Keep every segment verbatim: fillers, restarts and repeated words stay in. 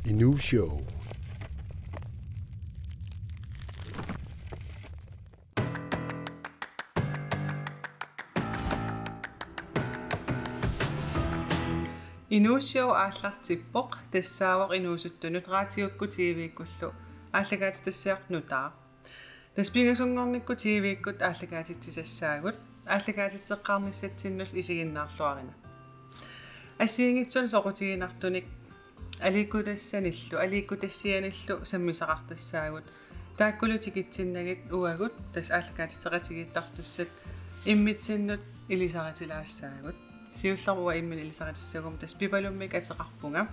Inuushow. Inuushow aallartippoq, tassaavoq inuusuttunut raatiukkut T V-kkullu aallakaatitassiaq nutaaq. Tassa pingasunngornikkut T V-kkut aallakaatitsisassaagut, aallakaatitseqqaarnissatsinnullu isiginnaarluarina. Assigiinngitsunik soqutiginartunik aliikkutassanillu, aliikkutassianillu sammisaqartassaagut. Taakkulu tikitsinnagit uagut, tassa aallakaatitseqatigiittartussat imminnut ilisaritilaassaagut. Siullermik uanga imminut ilisaritissagummik tassa Pipalummik ateqarpunga.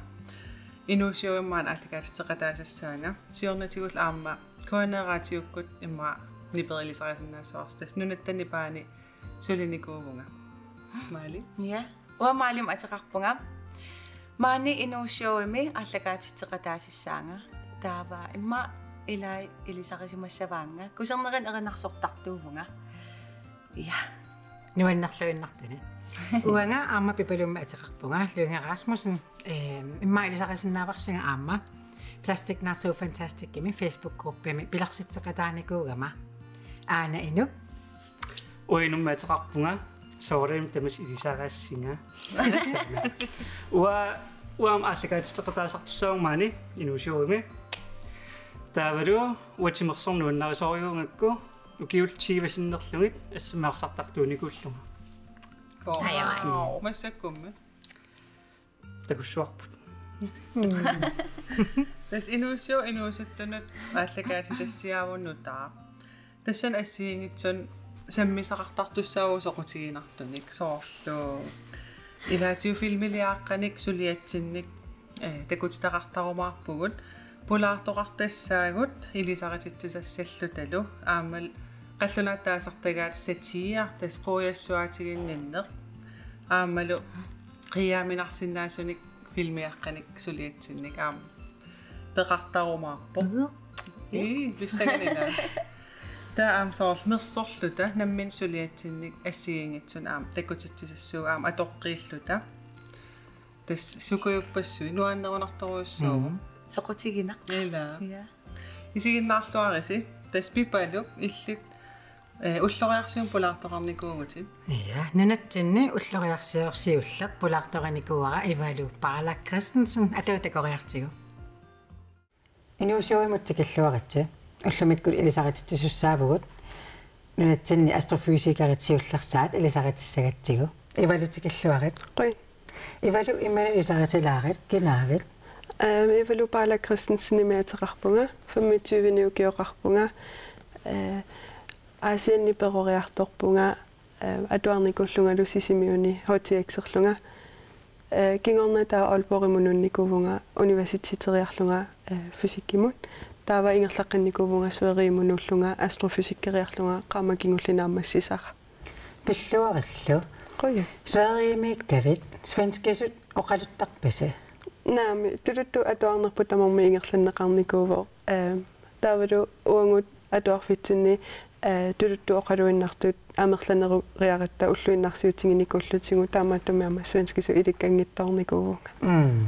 Inuushow immaqa aallakaatitseqataasassaanga. Siornatigullu aamma K N R-ip raatiukkut immaqa niperilisarisinnaassavarsi. Tassa Nunatta Nipaani sulinikuuvunga. Maali? Ja. Uanga Maalimik ateqarpunga. Maani Inuushowimi aallakaatitseqataasassaanga. Taava immaqa ilai ilisarisimassavaannga. Kusernerinik erinarsortartuuvunga. Ja. Nuannerluinnartuni. Uanga aamma Pipalummik ateqarpunga, Lynge Rasmussen. Ehm, immaqa ilisarisinnaavarsinga aamma Plastic Not So Fantastic-imi Facebook-gruppimi pilersitseqataanikuugama. Aana Inuk. Uanga Inummik ateqarpunga, soorunami tamassi ilisaraassinga. Uanga, uanga aamma aallakaatitseqataasartussaavunga maani Inuushowimi. Taavalu uanga timersorneq nuannarisorujussuugakku, ukiut tyve sinnerlugit assammik arsartartuunikuullunga. Wow. Massakkummi. Takussuarput. Tassa Inuushow inuusuttunut aallakaatitassiaq nutaaq. Tassani assigiinngitsunik sammisaqartartussaavugut soqutiginartunik, soorlu ilaatigut filmiliaaqqanik suliatsinnik, eh, takutitaqartarumaarpugut, pulaartoqartassaagut ilisarititsisassalluta, aammalu qallunaat taasartagaat satire, tassa quiassuaatiginninneq, aammalu qiiaminarsinnaasunik filmiliaaqqanik suliatsinnik aamma peqartarumaarpoq. Ii, pissanganaq. Taava aamma soorlu mersorluta namminneq suliatsinnik assigiinngitsunik aamma takutitsisassuugut aamma atoqqiilluta. Tassa sukujuppassuit, nuannerunartorujussuuvoq. Mm. Soqutiginaq. Ilaa. Ja. Isiginnaarluarisi, tassa Pipaluk illit, eh, ulloriarsiummik pulaartoqarnikuuvutit. Ja, nunatsinni ulloriarsiorsiulleq pulaartoqarnikuuara Ivalu Paala Christensen, atagu takoriartigu. Inuushowimut tikilluaritsi, ullumikkut ilisaritsisussaavugut, nunatsinni astrofysikerit siullersaat ilisaritissagatsigu. Ivalu tikilluarit. Qujan. Ivalu, imminut ilisaritilaarit, kinaavit? Ehm, Ivalu Paala Christensenimik ateqarpunga, femogtyve-nik ukioqarpunga, eh, Aasianni peroriartorpunga, eh, atuarnikuullungalu Sisimiuni H T X-erlunga. Eh, kingorna taava Aalborgimut nuunnikuuvunga universiteteriarlunga, eh, fysikkimut. Taava ingerlaqqinnikuuvunga Sverigeminnulluunniit astrofysikkeriarlunga qaammat kingulleq naammassisara. Pilluarillu. Qujan. Sverigemiikkavit, svenskisut oqaluttarpisi? Naamik, tuluttut atuarnerput tamarmik ingerlanneqarnikuuvoq. Eh, taavalu uagut atuarfitsinni, eh, tuluttut oqaluinnartut amerlanerugutta ulluinnarsiutiginikuullutigu, taamaattumik aamma svenskisut ilikkanngitsoornikuuvunga. Mm.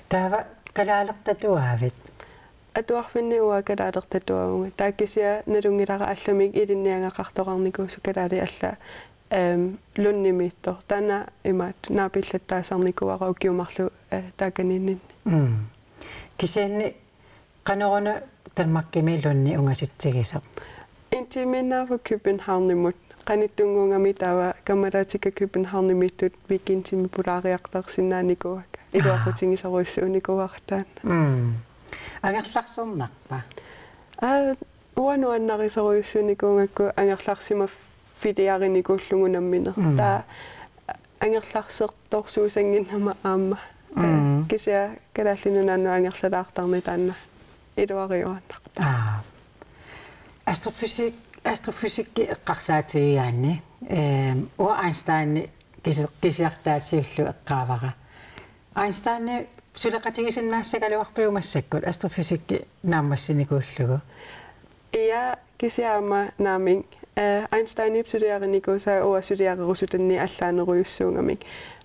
Taava kalaalertatuaavit? Atuarfinni uanga kalaalertatuaavunga. Taava kisianni nalunngilara allamik ilinniagaqartoqarnikuusoq kalaaleq alla, ehm, Lundimiittoq. Taanna imaattoq naapillattaasarnikuuara ukiut marluk, eh, taakaniinninni. Mm. Kisianni qanoruna Danmarkimi Lundi ungasitsigisoq? En time-innaavoq Københavnimut. Qanittunnguugami taava kammalaatikka Københavnimiittut weekendimi pulaariartarsinnaanikuuakka. Aa. Iluaqutigisorujussuunikuuara taanna. Mm. Angerlarsinnarpa? Aa, uanga nuannarisorujussuunikuugakku angerlarsimaffiliarinikuullugu nammineq. Mm. Taava angerlarsertorsuusannginnama aamma. Mm. Kisianni Kalaallit Nunaannut angerlalaartarneq taanna iluariuaannarpoq. Aa. Astrofysik-, astrofysikki eqqarsaatigigaanni, ehm, uanga Einsteini kisi-, kisiartaatigalugulu eqqaavara. Einsteini suleqatigisinnaassagaluarpiuk massakkut astrofysikki naammassinikuullugu? Ja, kisianni aamma naamik. Eh, Einsteinip suliarinikuusai uanga suliarerusutannik allaanerujussuugamik.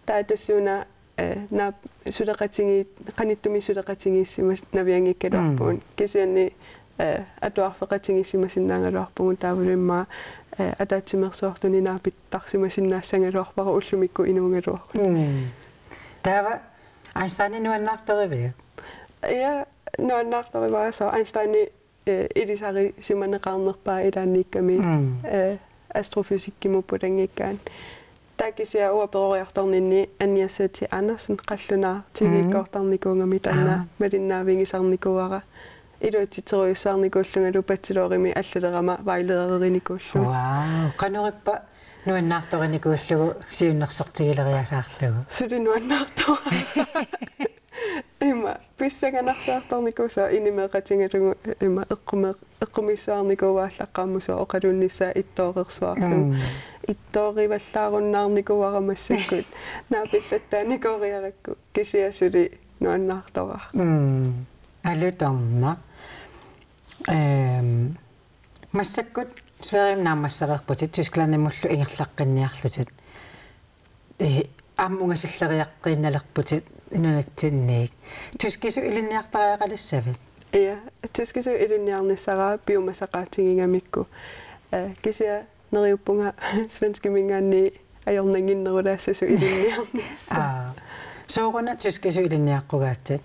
Taava tassuuna eh, naap-, suleqatigi-, qanittumi suleqatigiissimanavianngikkaluarpugut. Mm. Kisianni, eh, atuarfeqatigiissimasinnaagaluarpugut taavalu immaqa, eh, ataatsimeersuartuni naapittarsimasinnaassagaluarpara ullumikkut inuugaluarluni. Mm. Taava Einsteini nuannaartoriviuk? Ja, nuannaartorivara, soorlu Einsteini, eh, ilisarisimaneqarnerpaaq ilaannikkami, mm, eh, astrofysikkimut pulanngikkaanni. Taava kisianni uanga peroriartorninni Anja Seti Andersen qallunaaq, mm, T V-kkoortarnikuugami taanna, aa, malinnaavigisarnikuuara. Iluatsitserujussuarnikuullungalu bachelorimi allalerama vejledererinikuullugu. Wow, qanorippa nuannaartorinikuullugu siunnersortigileriasaarlugu? Suli nuannaartoraara. Ima, pissanganarsuartarnikuusoq inimeeqatigalugu, ima, eqqume-, eqqumiissuarnikuuara aallaqqaammut soorlu oqaluunnissaa ittoorersuarlugu. Mm. Ittoorivallaarunnaarnikuuara massakkut. Naapillattaarnikuuriarakku. Kisianni suli nuannaartoraara. Mm. Alutornaq. Ehm, massakkut Sverigemi naammassereerputit, Tysklandimullu ingerlaqqinniarlutit. Eh, aamma ungasilleriaqqiinnalerputit nunatsinniit. Tyskisut ilinniartariaqalissavit? Ja, tyskisut ilinniarnissara piumasaqaatigigamikku. Eh, kisianni neriuppunga svenskiminngaanniit ajornannginnerulaassasut ilinniarnissaq. Aa. Sooruna tyskisut ilinniaqqugaatsit?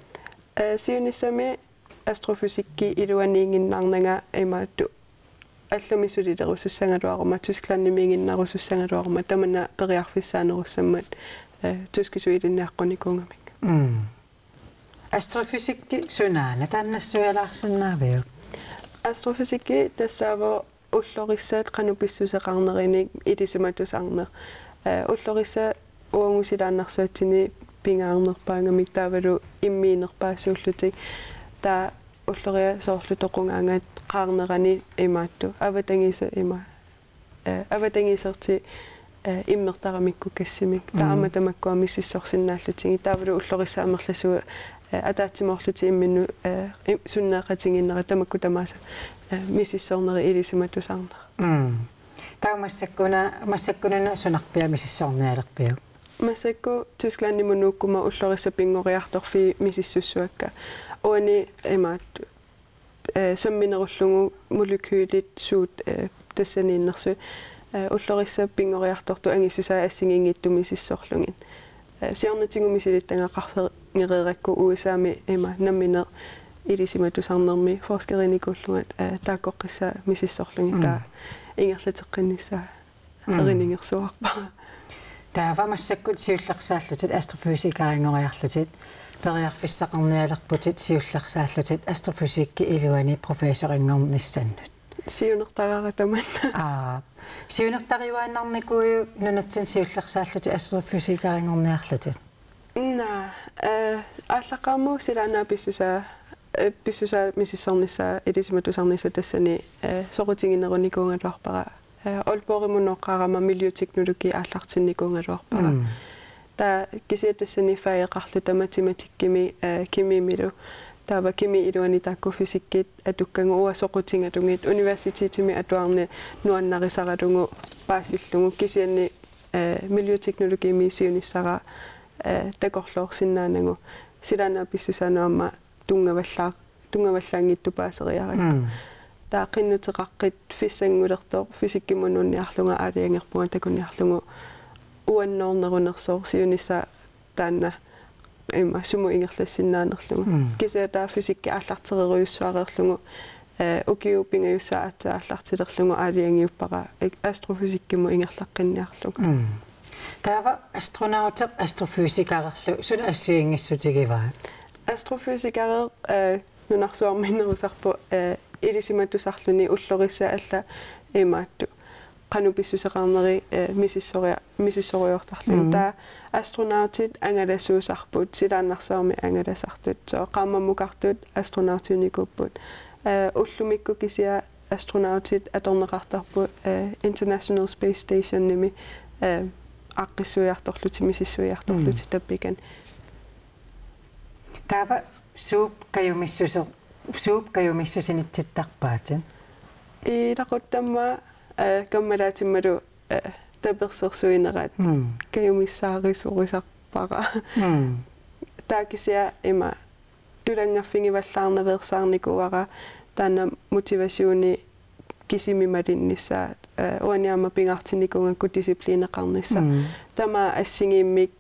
Eh, siunissami astrofysikki iluaniiginnarnanga imaattoq allamik sulilerusussagaluaruma, Tysklandimiiginnarusussagaluaruma, tamanna periarfissaanerussammat, eh, tyskisut ilinniaqqunikuugamik. Mm. Astrofysikki sunaana taannassuialaarsinnaaviuk? Astrofysikki tassaavoq ullorissat qanoq pissuseqarnerinik ilisimatusarneq. Eh, ullorissat uangusilaannarsuatsinni pingaarnerpaagamik taavalu immiinerpaasuullutik. Taava ulloriaq soorlu toqugaangat qaarnerani imaattoq. Avatangiisa-, ima-, eh, avatangiisertik, eh, immertaramikku kassimik. Taava, mm, aamma tamakkua misissorsinnaallutigit. Taavalu ullorissat amerlasuut, eh, ataatsimoorlutik imminnut, eh, im-, sunneeqatigiinnerat tamakku tamaasa, eh, misissornerit ilisimatusarnerat. Mm. Taava massakkuna-, massakkununa sunarpiaq misissornialerpiuk? Massakkut Tysklandimut nuukkuma ullorissat pinngoriartorfiit misissussavakka. Uani imaattoq, eh, samminerullugu molekylit suut, eh, tassaniinnersut. Eh, ullorissat pinngoriartortut angissusaat assigiinngitsut misissorlugit. Eh, siornatigut misilittagaqarfigereerakku U S A-mi ima nammineq ilisimatusarnermi forskerinikuullunga, eh, taakkoqqissaaq misissorlugit. Mm. Taava ingerlateqqinnissaa, mm, erinigersuarpara. Taava massakkut siullersaallutit, astrofysikeringoriarlutit, periarfissaqarnialerputit siullersaallutit astrofysikkip iluani professorinngornissannut. Siunertaraara tamanna. Aa, siunertariuaannarnikuuiuk nunatsinni siullersaallutit astrofysikeringorniarlutit? Naa, eh, aallaqqaammut silaannaap pissusaa, eh, pissusaa misissornissaa ilisimatusarnissaq tassani, eh, soqutiginerunikuugaluarpara. Eh, Aalborgimut nooqqaarama miljøteknologi aallartinnikuugaluarpara. Mm. Taava kisianni tassani fageqarluta matematikkimi, eh, kemimilu. Taava kemiip iluani taakku fysikkit atukkagut, uanga soqutigalugit, universitetimi atuarneq nuannarisaralugu paasillugu, kisianni, eh, miljøteknologimi siunissara, eh, takorloorsinnaanagu. Silaannaap pissusaanut aamma tunngavallaa-, tunngavallaanngitsoq paaseriarakku. Mm. Taava qinnuteqaqqit fissanngulertoq fysikkimut nuunniarlunga aalajangerpunga takuniarlugu uannoornerunersoq siunissaq taanna, ima, sumut ingerlassinnaanerlugu. Mm. Kisianni taava fysikki aallartererujussuareerlugu, eh, ukiut pingajussaat aatsaat aallartilerlugu aalajangiuppara, eh, astrofysikkimut ingerlaqqinniarlunga. Mm. Taava astronauteq astrofysikerillu suna assigiinngissutigivaat? Astrofysikereq, eh, nunarsuarmiinnerusarpoq, eh, ilisimatusarluni ullorissat allat imaattoq qanoq pissuseqarneri, eh, misissoria-, misissorujoortarluni. Mm. Taava astronautit angalasuusarput, silaannarsuarmi angalasartut. Soorlu qaammammukartut astronautiunikuupput. Eh, ullumikkut kisianni astronautit atorneqartarput, eh, International Space Stationimi, eh, aaqqissuiartorlutik, misissuiartorlutik, mm, tappikani. Taava suup kajumissuse-, suup kajumissusinitsittarpaatit? Ilaquttamma, eh, kammalaatimmalu, eh, tapersersuinerat, mm, kajumissaarisorisar-, Para. Mm. Taava kisianni ima tulanngaffigivallaarnaveersaarnikuuara taanna motivationi kisimi malinnissaa, eh, uani aamma pingaartinnikuugakku disciplineqarnissaq. Mm. Tamaat assigiimmik,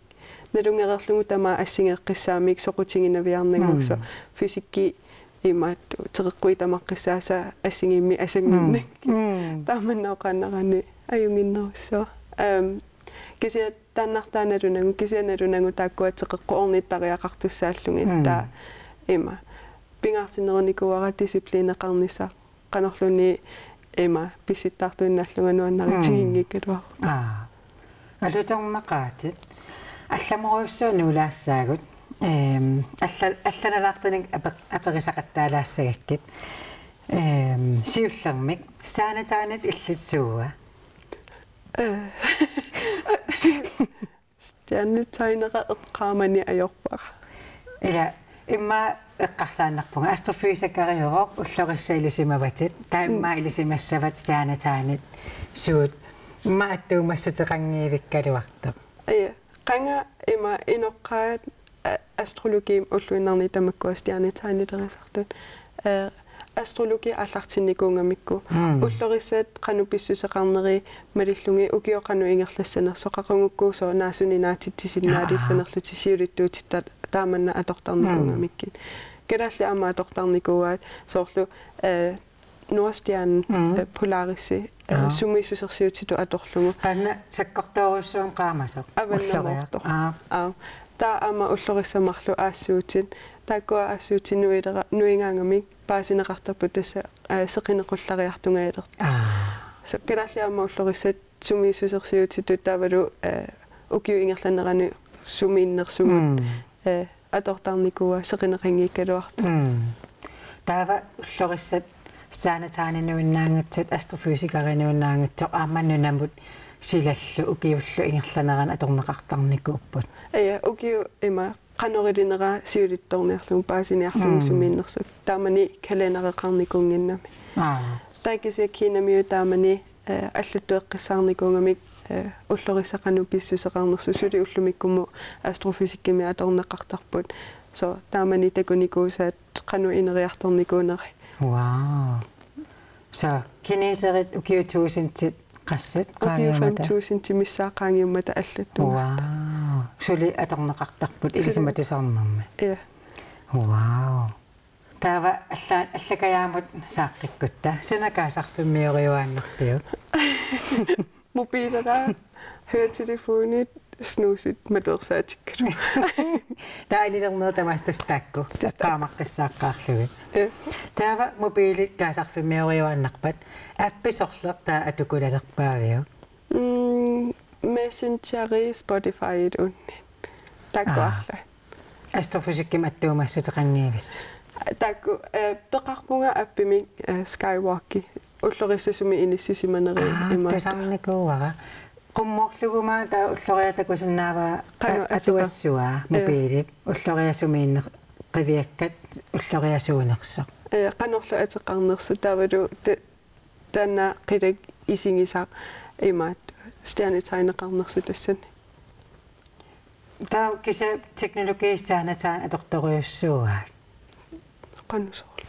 nalunngereerlugu tamaat assigeeqqissaamik soqutiginaviarnagooq. Mm. Fysikki imaattoq teqeqquit tamaqqissaasa assigiimmik asannginnak. Mm. Mm. Taamannooqaannarani ajunnginnerussuaq. Ehm, kisianni taannartaa nalunagu, kisianni nalunagu taakkua teqeqqut ornittariaqartussaallugit. Mm. Taava ima pingaartinnerunikuuara disciplineqarnissaq, qanorluunniit ima pissittaartuinnaallunga nuannaritiginngikkaluarlunga. Mm. Aa. Alutornaqaatit. Allamorujussuaq nuulaassaagut. Ehm, alla-, allanalaartunik ape-, aperisaqattaalaassagakkit. Ehm, siullermik, stjernetegnit illit suua? Eh. Stjernetegnera eqqaamani ajorpara. Ila, immaqa eqqarsaannarpunga. Astrofysikeriuvoq, ullorissat ilisimavatit. Taava immaqa, mm, ilisimassavat stjernetegnit suut. Immaqa attuumassuteqanngivikkaluartoq. Aja, qanga ima inoqqaat, a-, astrologiimi ulluinnarni tamakkua stjernetegnilerisartut. Eh, astrologi aallartinnikuugamikku. Mm. Ullorissat qanoq pissuseqarneri malillugit, ukioq qanoq ingerlassanersoq, qaqugukku sooq naasunik naatitsisinnaallissanerlutik, aa, siulittuutitta taamanna atortarnikuugamikkit. Mm. Kalaallit aamma atortarnikuuaat soorlu, eh, Nordstjernen, mm, eh, Polaris, eh, aa, sumiissusersiutitut atorlugu. Taanna sakkortoorujussuarmik qaamasoq. Avannamoortoq. Ulloriaq. Aa. Aa. Taava aamma ullorissat marluk aassuutit. Taakkua aassuutit nuilera-, nuigaagamik paasineqartarput tassa, eh, seqineq qullariartungajalertoq. Aa. Soorlu kalaallit aamma ullorissat sumiissusersiutitut taavalu, eh, ukiup ingerlanerani sumiinnersugut, mm, eh, atortarnikuuaat seqineqanngikkaluartut. Mm. Taava ullorissat stjernetegninuinnaanngitsut, astrofysikerinuinnaanngitsoq aamma nunamut silallu ukiullu ingerlanerani atorneqartarnikuupput. Aja, ukiut ima qanoq ilinera siulittoorniarlugu, paasiniarlugu, mm, sumiinnersugut. Taamani kalendereqarnikuunnginnami. Aa. Taava kisianni Kinamiut taamani, eh, allattueqqissaarnikuugamik, eh, ullorissat qanoq pissuseqarnersut, suli ullumikkumut astrofysikkimi atorneqartarput. Soorlu taamani takunikuusaat qanoq ineriartornikuuneri. Wow. Så kineserit ukiut tuusintit qassit? Ukiut qaangiummata? Fem tuusintit missaat qaangiummata allattuugatta. Wow. Suli atorneqartarput. Suli. Ilisimatusarnermi. Ja. Wow. Taava alla-, allakajaamut saaqqikkutta. Suna kaasarfimmioriuaannarpiuk? Mobiilera, høretelefonit, snuusit matuersaatikkalu. Taava anilernerit tamaasa tassa taakku. Tassa taakku. Eqqaamaqqissaaqqaarlugit. Ja. Taava mobiilit kaasarfimmioriuaannarpat, appi sorleq taava atukulalerpaaviuk? Mm, Messengeri, Spotify-it uunniit. Taakku, aa, arlaat. Astrofysikkimik attuumassuteqanngivissut. Taakku, eh, peqarpunga appimik, eh, Skywalki. Ullorissat sumi inissisimaneri. Aa, imaattoq. Tusarnikuuara. Qummoorluguma taava ulloriaq takusinnaavaa, qanoq a-, ateqar-, atuassavaa, ja, mobiilip. Ulloriaq sumiinneq qiviakkat ulloriaq suunersoq. Ja, qanorlu ateqarnersoq taavalu ta-, taanna qilak isigisaq imaattoq stjernetegneqarnersoq tassani. Taava kisianni teknologi stjernetegn atortorujussuuaat. Qanoq soorlu?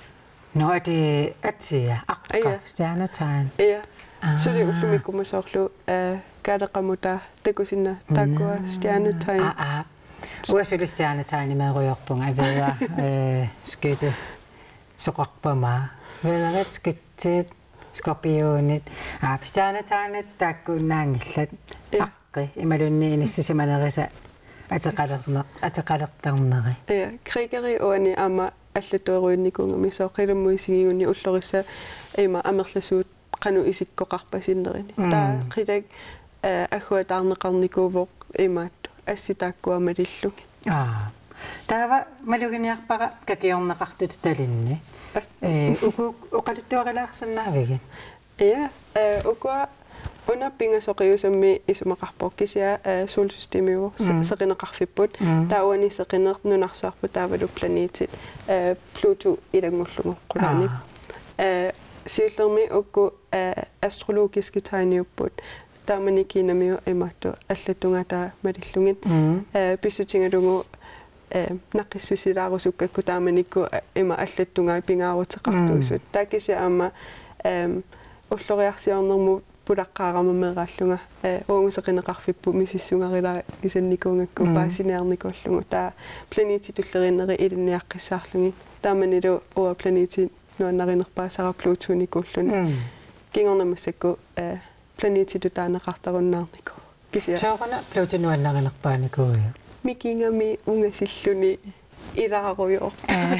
Nå, er det, atia, akka, ja, stjernetegn. Ja. Aa. Suli ullumikkuma soorlu, eh, kaaleqamuta takusinnaavaa taakkua, mm, stjernetegn. Aa, aa. Uanga suli stjernetegnimeerujoorpunga, Vædder, eh, Skytte, soqarpama. Vædderi, Skyttit, Skorpionit. Aa, stjernetegnit taakkuinnaanngillat. Ja. Aqqi, imaluunniit inissisimanerisa ateqalerneq-, ateqalertarneri. Ja, Gregori uani aamma allattuerujunnikuugami, soorlu qilammut isigiguni ullorissat ima amerlasuut qanoq isikkoqarpasinnerini. Mm. Taava qilak, eh, agguataarneqarnikuuvoq imaattoq assut taakkua malillugit. Aa. Taava maluginiarpara kakiorneqartutut talinni. Aa. Eh, uku oqaluttuarilaarsinnaavigit? Ja, eh, ukua una pingasoqiusammi isumaqarpoq kisianni, eh, solsystemiuvoq se-, mm, seqineqarfipput. Mm. Taava uani seqineq nunarsuarput taavalu planetit, eh, Pluto ilanngullugu qulaani. Aa. Eh, siullermik uku, eh, astrologiske tegniupput. Taamani Kiinamiut imaattoq allattugaat taava malillugit. Mm. Eh, pissutigalugu, eh, naqissusilaarusukkakku taamanikkut, eh, ima allattugaat pingaaruteqartuusut. Mm. Taava kisianni aamma, ehm, ulloriarsiornermut pulaqqaarama meeraallunga, eh, uagut seqineqarfipput misissugarilaagisannikuugakku. Mm. Paasiniarnikuullugu. Taava Planetit tulleriinneri ilinniaqqissaarlugit. Taamanilu uanga Planetit nuannarinerpaasara Plutonikuulluni. Mm. Kingorna massakkut, eh, Planetitut taaneqartarunnaarnikuuvoq. Kisianni. Sooruna Pluto nuannarinerpaanikuuiuk? Mikigami ungasilluni ilaarujoorpoq. Aa.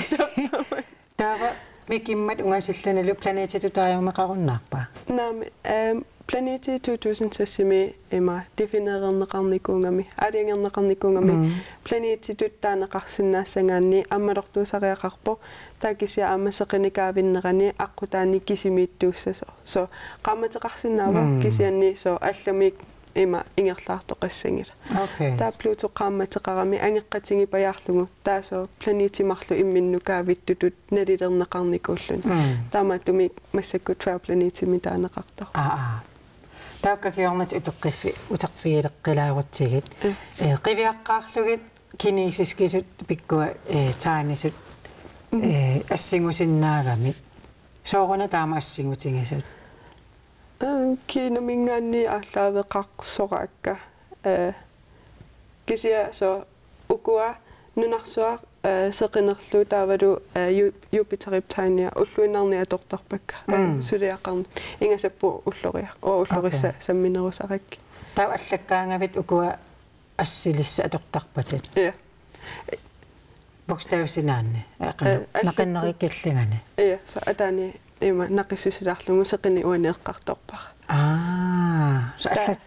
Taava mikimmat ungasillunilu Planetitut taajorneqarunnaarpa? Naamik, ehm, Planetit to tusind seksimi ima definererneqarnikuugami, aalajangerneqarnikuugami, mm, Planetitut taaneqarsinnaassagaanni ammalortuusariaqarpoq, taava kisianni aamma seqineq kaavinnerani aqqutaani kisimiittuussasoq. So, qaammateqarsinnaavoq, mm, kisianni so allamik ima ingerlaartoqassanngilaq. Okay. Taava Pluto qaammateqarami angeqqatigipajaarlugu, taava so Planetit marluk imminnut kaavittutut nalilerneqarnikuulluni. Mm. Taamaattumik massakkut dværgplanetimik taaneqartarpoq. Aa, aa. Taakku kingornatik uteqqiffi-, uterfigileqqilaarutsigit. Mm. Eh, qiviaqqaarlugit kinesiskisut pikkua, eh, tegnisut, mm, eh, assingusinnaagamik. Sooruna taama assingutigisut? Eh, Kiinaminngaanniit aallaaveqarsoraakka. Eh, kisianni so ukua nunarsuaq, eh, seqinerlu taavalu, eh, Ju-, Jupiterip tegnia ulluinnarni atortarpakka. Eh, mm, suliaqarn-, ingasapput ulloriaq. Oo, ullorissat, okay, samminerusarakkit. Taava allakkaangavit ukua assilissat atortarpatit? Ja. Bogstavsinaanni. Eh, qanoq, eh, allattu-, naqinnerikillingani. Ja, so ataani ima naqissusilaarlugu seqineq uani eqqartorpara. Aa, so ta- allat-,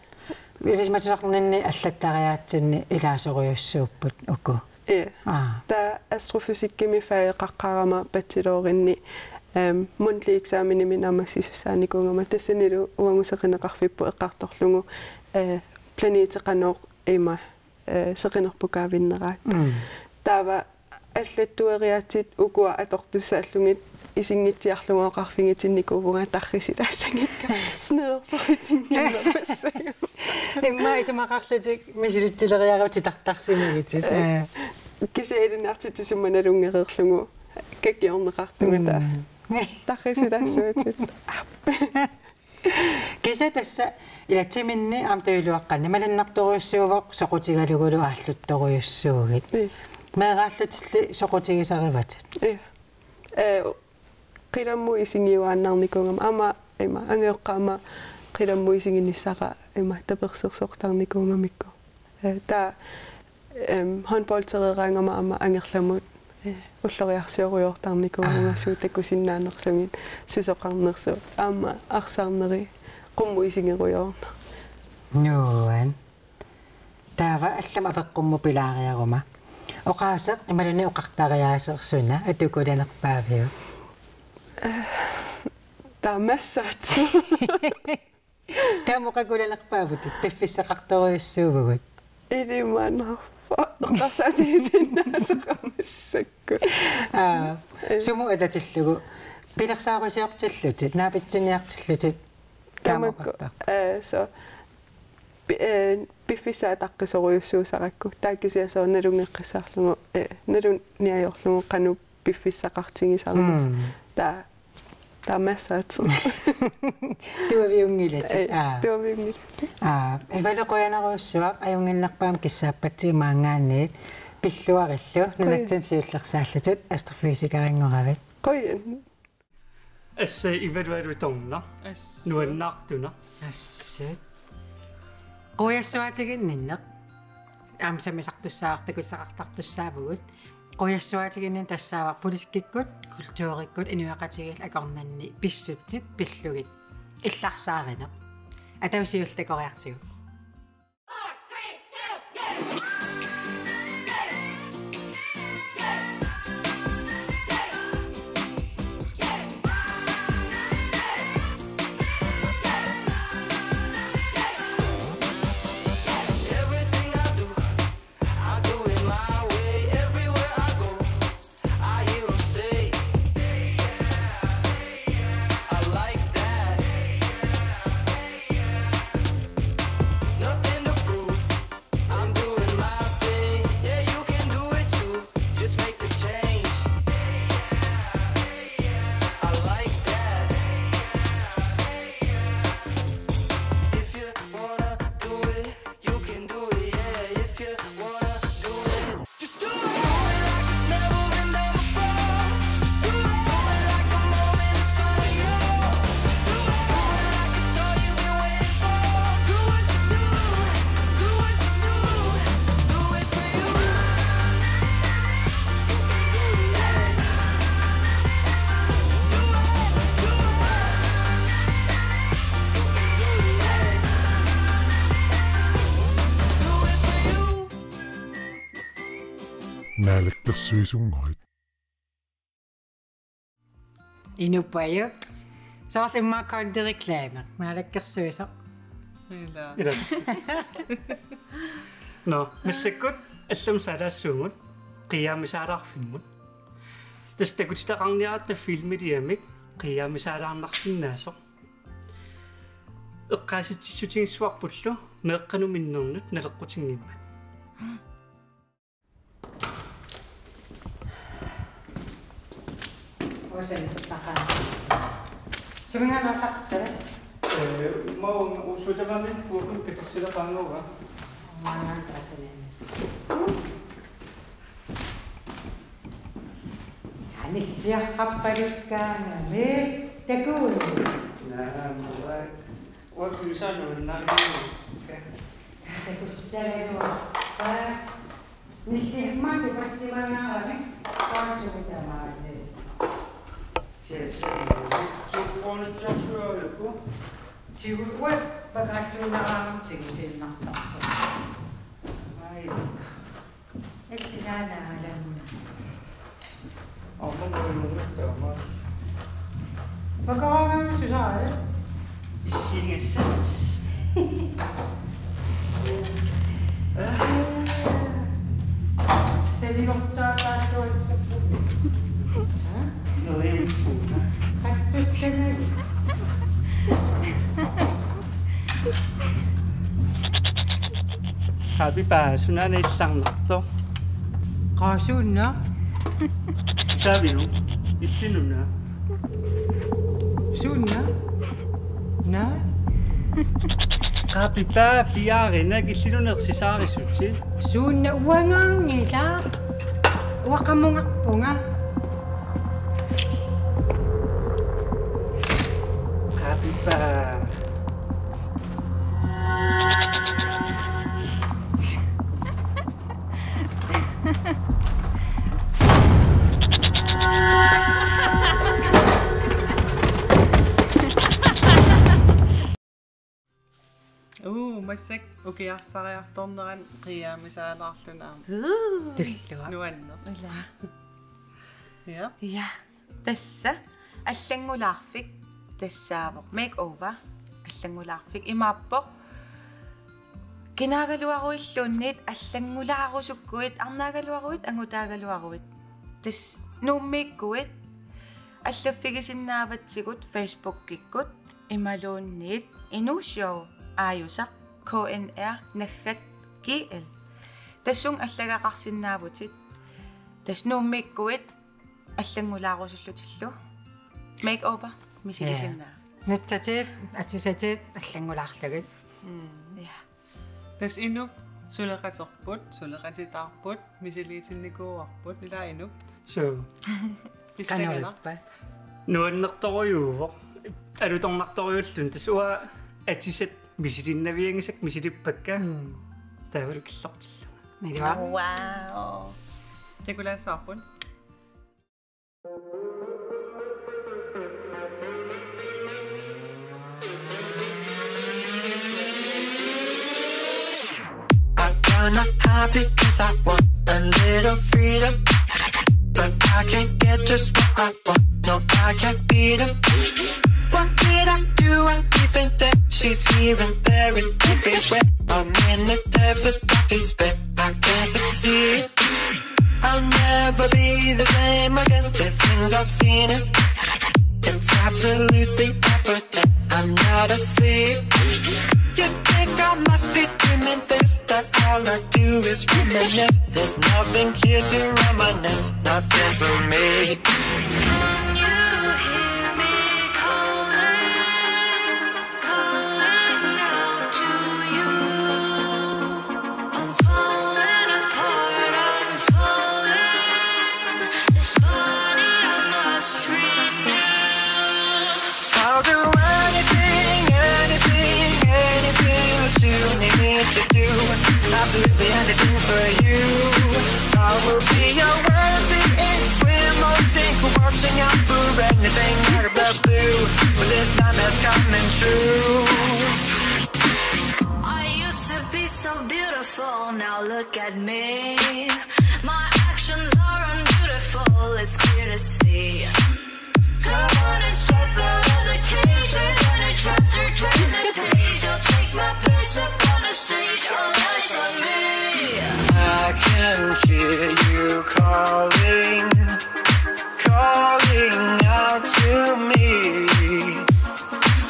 ilisimatusarninni allattariaatsinni ilaasorujussuupput uku. Ja. Aa. Taava astrofysikkimi fageqaqqaarama bachelorinni, ehm, mundtlig eksamenimi naammassisussaanikuugama tassanilu uagut seqineqarfipput eqqartorlugu, eh, planetit qanoq ima, eh, seqinerput kaavinneraat. Mm. Taava allattueriaatsit ukua atortussaallugit isinngitsiarlugu oqarfigitinnikuuvunga tarrisilaassagikka. Sneersoritinnginnamassa. Immaqa isumaqarlutik misilitsileriarlutit titartarsimagitit. Eh. Eh. Kisianni ilinniartitsisumik nalunngereerlugu kakiorneqartunga taava. Mm. Tarrisilaassuatit. Kisianni tassa ila timinni aamma tujuuluaqqanni malunnartorujussuuvoq soqutigalugulu aalluttorujussuugit. Mm. Meeraallutilli soqutigisarivatit? Ja. Eh, qilammut isigiuaannarnikuugama aamma ima angajoqqaama qilammut isiginissara ima tapersersortarnikuugamikku. Eh, taava, ehm, håndboldereeraangama aamma angerlamut, eh, ulloriarsiorujoortarnikuuvunga, aa, suut takusinnaanerlugit, susoqarnersut, aamma arsaarneri qummut isigerujoorneq. Nuann. Taava allamik apeqqummut pilaariaruma. Oqaaseq imaluunniit oqartariaaseq suna atukulanerpaaviuk? Eh, taamaassaatit. Taama oqakulanerpaavutit, piffissaqartorujussuuvugut. Ilimanarpoq, eqqarsaatigisinnaasoq massakkut. Aa, eh, sumut atatillugu, pilersaarusiortillutit, naapitsiniartillutit, taama, tamakku oqartarpit? Eh, so, pi-, eh, piffissaq ataqqisorujussuusarakku, taava kisianni so nalunngeqqissaarlugu, eh, nalunniajorlugu qanoq piffissaqartigisarnersoq. Mm. Taava, taamaassaatit. Tuaviunngilatit. Ej, aa, tuaviunngilatit. Aa, Ivalu qujanarujussuaq, ajunnginnerpaamik kissaappatsigit maanngaanniit, pilluarillu, qujan, nunatsinni siullersaallutit, astrofysikerinngoravit. Qujan. Assut Ivalu Alutornaq. Assut. Nuannaartunaq. Assut. Qujassuaatiginninneq. Aamma sammisartussaavoq, takussaqartartussaavugut. Qujassuaatiginninneq tassaavoq politikkikkut, kulturikkut, inuiaqatigiillu akornanni pissutsit pillugit. Illarsaarineq. Atagu siulleq takoriartigu. Naalakkersuisunngorit. Inuppaajuk. Soorlu immaqa kondireklaami. Naalakkersuisoq. Ila. Ila. Nå, massakkut allamik saalaassuugut, qiiaamisaalaarfimmut. Tassa takutitaqarniaratta filmiliamik qiiaamisaalaarnarsinnaasoq. Eqqaasitsissutigissavarpullu meeqqanut minnernut naleqqutinngimmat. Usanissaqaaq. Suminngaanneertartissava? Ee, maunga usutamami puukun katersileqaannguuga. Maanna tassaniinnassa. Anilliaqqappalikkaanami takuui. Naa, maanna. Uanga kysanu naamik. Takussagaluarpa. Nilliammaanni passimangaarami qaasumi tamaani. Siassami. Suuqquunitsorsuarluku. Tigua pakattuuneraam tigusiinnartarpoq. Ai. Illilaana aalammuna. Aamma muinunngattaama. Pakaavami susaale. Issiingassat. Salivortsaataattuassapput. Neriuppuuna. Kattussanali. Qaapipaa, sunaana illarnartoq? Qaasuunna. Saaviu? Illinuna. Suunna. Naa. Qaapipaa, piaarinak, illinuna ersisaarissutit. Suunna, uangaanngilaq. Uanga qamungarpunga. Qaapipaa. Uu, massakkut ukiarsariartornerani qiiaamisaalaarluni aamma. Uu. Tulluaq. Nuanneq. Ila. Ja. Ja. Tassa allanngulaarfik tassaavoq. Makeover allanngulaarfik imaappoq. Kinaagaluaruilluunniit allanngulaarusukkuit, arnaagaluaruit, angutaagaluaruit. Tassa Nuummiikkuit allaffigisinnaavatsigut Facebookikkut imaluunniit Inuushow aajusaq K N R naggat G L. Tassunga allagaqarsinnaavutit. Tassa Nuummiikkuit allanngulaarusullutillu. Makeover misigisinnaavatit. Ja. Nutsatigut, atisatit allanngulaarlugit. Mm. Ja. Tassa inuk suleqaterput, suleqatitaarput, misiliitinnikuuarput, ila inuk. Suu. Pissanganaq. Qanoq ippa? Nuannertorujuuvoq. Alutornartorujuulluni, tassa uanga atisat misilinnaviangisakka misilippakka. Mm. Taavalu killortillunga. Ilaa. Wow. Takulaassavarput. I wanna hide because I want a little freedom, but I can't get just what I want. No, I can't beat 'em. What did I do? I even think she's here and there and everywhere. I'm in the depths of darkness, but I can't succeed. I'll never be the same again. The things I've seen, it's absolutely evident. I'm not asleep. You think I must be dreaming this, that all I do is reminisce. There's nothing here to reminisce, nothing for me. Can you hear me calling? Calling out to you. I'm falling apart, I'm falling. This body I must renew. I'll do anything, anything, anything that you need me to do. Absolutely anything for you. I will be your worthy ink, swim or sink, watching out for anything out of the blue. But this time it's coming true. I used to be so beautiful, now look at me. My Emotions are unbeautiful, it's clear to see. Come on and step out of the cage, turn a chapter, turn the page. I'll take my place up on the stage, all eyes on me. I can hear you calling, calling out to me.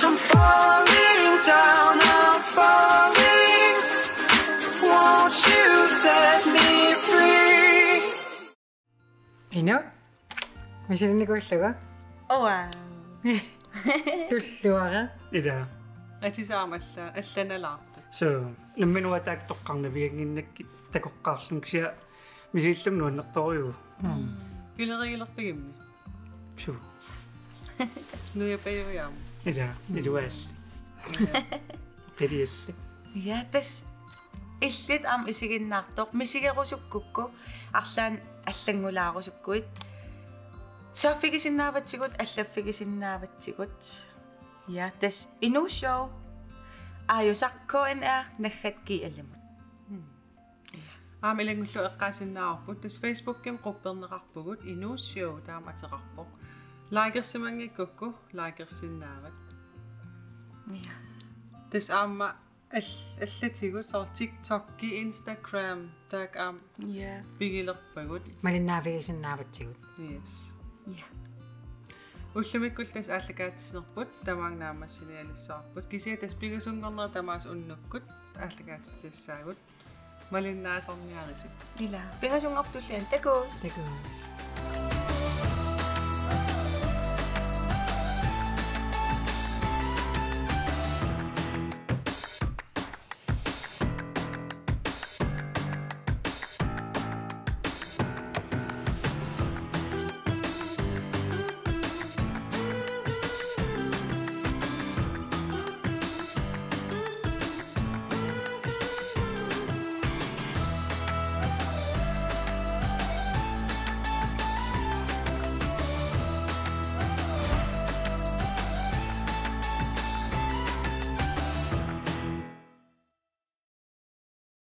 I'm falling down, I'm falling. Won't you set me free? Ino? Misilinnikuullunga? Oa. Tulluara. Ila. Atisaamallu allanalaartut. So, nammineq taakku toqqarnaviannginnakkit takoqqaarlunga kisianni misillunga nuannertorujuuvoq. Ilerigilerpigimmi? Suu. Nujapajujaam. Ila, iluaassi. Qiliassi. Ja, tassa illit aamma isiginnaartoq, misigerusukkukku, arlaannik allanngulaarusukkuit. Saaffigisinnaavatsigut, allaffigisinnaavatsigut. Ja, tassa Inuusshow. Aajusaq K N R naggat G L-imut. Aamma ilanngullugu eqqaasinnaavarput, tassa Facebookimi qupperneqarpugut, Inuusshow taama ateqarpoq. Likersimanngikkukku, likersinnaavat. Ja. Tassa aamma al-, allatigut, soorlu TikTokki, Instagram, taakku aamma Ja. pigilerpagut. Malinnaavigisinnaavatsigut. Yes. Ja. Ullumikkullu tassa aallakaatitsinerput, tamaanga naammassinialassavarput. Kisianni tassa pingasunngornerit tamaasa unnukkut aallakaatitsiassaagut. Malinnaasarniaritsi. Ila. Pingasunngorput tulliani. Takuss. Takuss.